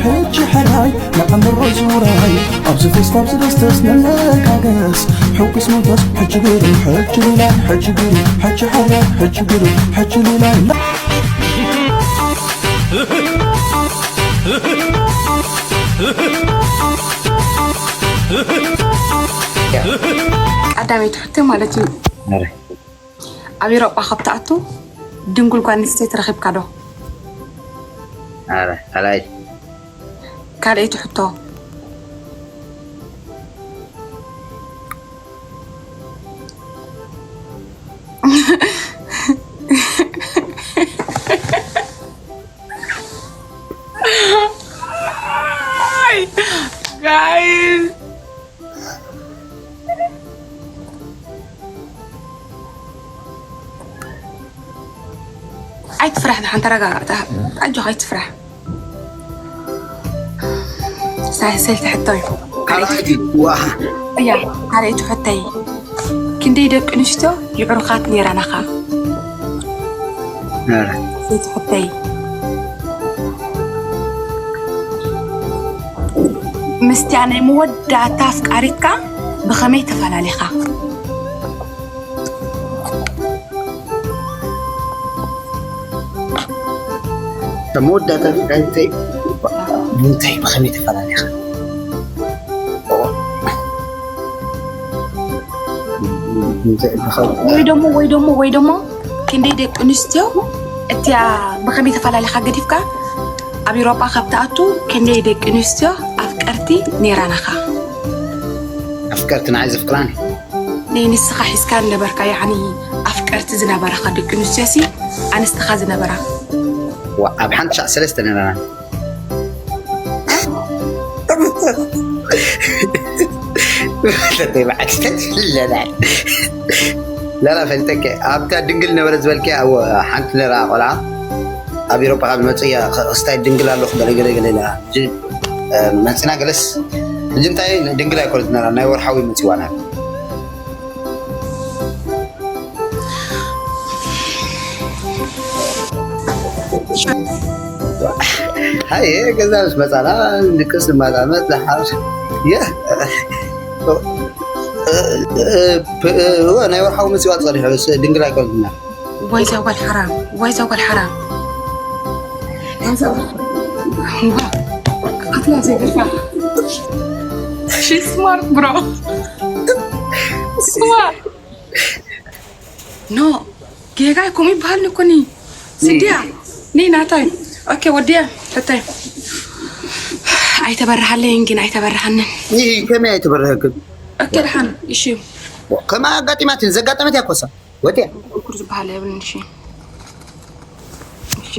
ሕጂ ሕራይ ንዓምሮ ዙራይ ኣብዚ ፌስታ ኣብዚ ደስተስ ንለጋገስ ሕጉስ መንፈስ ሕጂ ግሩ ሕጂ ሉላይ ሕጂ ግሩ ሕጂ ሕራይ ሕጂ ግሩ ሕጂ ሉላይ ቀዳመይቲ ሕቶ ማለት እዩ። ኣብ ኤውሮጳ ካብ ትኣቱ ድንጉል ጓል ኣንስተይቲ ረኺብካ ዶ? ኣረ ካልኣይቲ ካልኣይቲ ሕቶ። Guys. ኣይትፍራሕ፣ ደሓን ተረጋጋእ። ኣጆኻ ኣይትፍራሕ። ሳልሰይቲ ሕቶ እዩ። ካልኣይቲ ዋ እያ ካልኣይቲ ሕቶይ። ክንደይ ደቂ ኣንስትዮ ይዕሩኻት ነይረናኻ? ነረ ሳልሰይቲ ሕቶይ። ምስቲያ ናይ መወዳእታ ኣፍቃሪትካ ብኸመይ ተፈላለኻ? መወዳእታ ፍቃይተይ እንታይ ብኸመይ ተፈላለኻ? ወይ ደሞ ወይ ደሞ ወይ ደሞ ክንደይ ደቂ ኣንስትዮ እቲያ ብኸመይ ተፈላለኻ ገዲፍካ ኣብ ኤውሮጳ ካብ ትኣቱ ክንደይ ደቂ ኣንስትዮ ኣፍቀርቲ ነይራናኻ? ኣፍቀርቲ ንዓይ ዘፍቅራኒ ናይ ንስኻ ሒዝካ ነበርካ ያዕኒ ኣፍቀርቲ ዝነበራኻ ደቂ ኣንስትዮ ሲ ኣንስትኻ ዝነበራ? ዋ፣ ኣብ ሓንቲ ሻዕ ሰለስተ ነረና ተተይ በዓል ተትለናል ላላ ፈልጠከ ኣብታ ድንግል ነበረ ዝበልከ ኣብ ሓንቲ ነራ ቆልዓ ኣብ ኤሮፓ ካብ ዝመፅእ እያ ክስታይ ድንግል ኣለኹ ገለገለገለ ኢላ መፅና ገለስ ሕጂ እንታይ ድንግል ኣይኮነት ነራ ናይ ወርሓዊ መፅዋና ሃየ ገዛ ምስ መፃና ንቅስ ንማጣመጥ ዝሓር የ ናይ ወርሓዊ መፅዋ ፀሪሑ ድንግል ኣይኮነትና ዋይ ዛ ጓል ሓራም ዋይ ዛ ጓል ሓራም ኣትላ ዘይገርፋ She's smart, bro. Smart. ኖ ጌጋ ከምኡ ይበሃል ንኮኒ ስድያ ኒ ናታይ ኦኬ ወድያ ሕታይ ኣይተበረሃለይን ግን ኣይተበረሃንን ይህ ከመይ ኣይተበረሀክን ኦኬ ድሓን እሺ ከማ ኣጋጢማትን ዘጋጠመት ያኮሳ ወድያ ኩር ዝበሃል የብልን እሺ እሺ